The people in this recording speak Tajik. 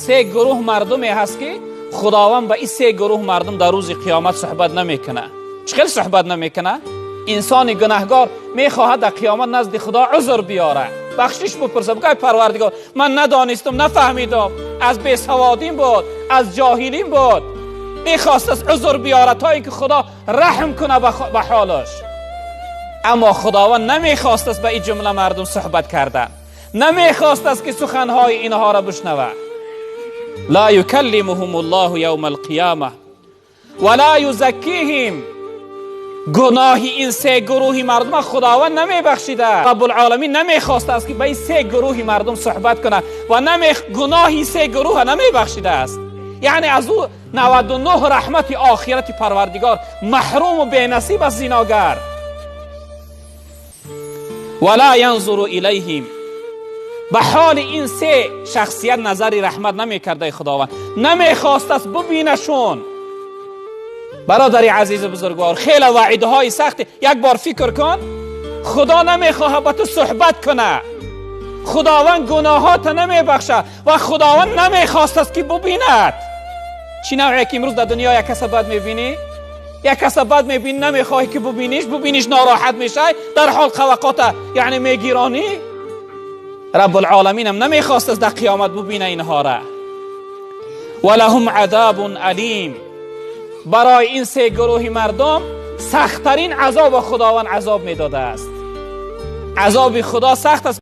Се гурӯҳ мардуме ҳаст, ки Худованд ба ин се гурӯҳ мардум дар рӯзи қиёмат суҳбат намекунад. Чӣ хел суҳбат намекунад? Инсони гунаҳгор мехоҳад дар қиёмат назди Худо узр биёрад, бахшиш бипурсад, бигӯяд: «Парвардигор, ман надонистам, нафаҳмидам, аз бесаводим буд, аз ҷоҳилим буд». Мехост аст узр биёрад, то инки Худо раҳм кунад ба ҳолаш. Аммо Худованд намехост аст ба ин ҷумла мардум суҳбат кардан, намехост аст, ки суханҳои инҳоро бишнавад. Ла юкаллимуҳум Аллоҳу явма алқиёма ва ла юзаккиҳим. Гуноҳи ин се гурӯҳи мардума Худованд намебахшида. Раббулоламин намехостааст, ки ба ин се гурӯҳи мардум суҳбат кунад ва гуноҳи се гурӯҳа намебахшидааст. Яъне аз ӯ 99 раҳмати охирати Парвардигор маҳруму бенасиб аст зиногар. Ва ла янзуру илайҳим. Ба ҳоли ин се шахсият назари раҳмат намекардаи Худованд, намехостааст бубинашон. Бародари азизу бузургвор, хеле ваъидҳои сахти. Як бор фикр кун: Худо намехоҳад ба ту суҳбат кунад, Худованд гуноҳота намебахшад ва Худованд намехостааст, ки бубинад. Чӣ навъе ки имрӯз дар дунё як каса бад мебинӣ, як каса бад мебинӣ, намехоҳӣ, ки бубиниш, бубиниш, нороҳат мешавӣ, дар ҳол қавақота яъне мегиронӣ. Раббулоламинам намехостааст дар қиёмат бубина инҳора. Ва лаҳум азобун алим. Барои ин се гурӯҳи мардум сахттарин азоба Худованд азоб медодааст. Азоби Худо сахт аст.